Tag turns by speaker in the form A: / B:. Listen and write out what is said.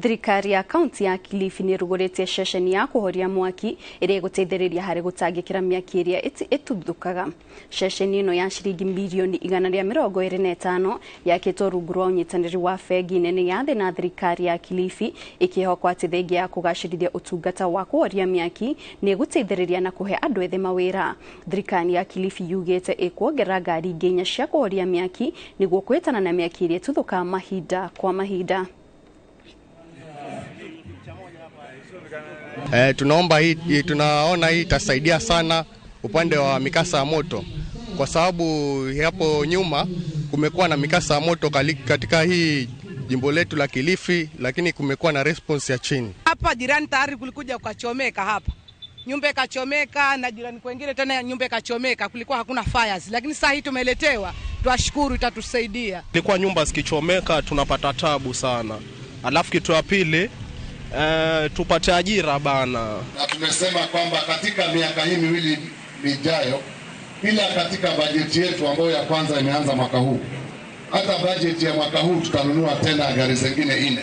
A: Thirikari ya kaunti ya Kilifi nĩ ĩrugũrĩtie ceceni ya kũhoria mwaki ĩrĩa ĩgũteithĩrĩria harĩ gũtangĩkĩra mĩaki ĩrĩa ĩtuthũkaga. Ceceni ĩno ya ciringi mirioni 125 yakĩtwo rungu rwa ũnyitanĩri wa bengi nene ya thĩ na thirikari ya Kilifi, ĩkĩhokwo atĩ thengia ya kũgacĩrithia ũtungata wa kũhoria mĩaki nĩ ĩgũteithĩrĩria na kũhe andũ ethĩ mawĩra. Thirikari ya Kilifi yugĩte ĩkuongerera ngari ingĩ inya cia kũhoria mĩaki nĩguo kũhĩtana na mĩaki ĩrĩa ĩtuthũkaga mahinda kwa mahinda.
B: Tunaomba hii, tunaona hii itasaidia sana upande wa mikasa ya moto, kwa sababu hapo nyuma kumekuwa na mikasa ya moto katika hii jimbo letu la Kilifi, lakini kumekuwa na response ya chini.
C: Hapa jirani tayari kulikuja ukachomeka hapa. Nyumba ikachomeka na jirani kwengine tena nyumba ikachomeka, kulikuwa hakuna fires, lakini sasa hii tumeletewa, twashukuru, itatusaidia.
D: Ilikuwa nyumba zikichomeka tunapata tabu sana. Alafu kitu ya pili, tupate ajira bana.
E: Na tumesema kwamba katika miaka hii miwili ijayo, ila katika bajeti yetu ambayo ya kwanza imeanza mwaka huu, hata bajeti ya mwaka huu tutanunua tena gari zingine 4.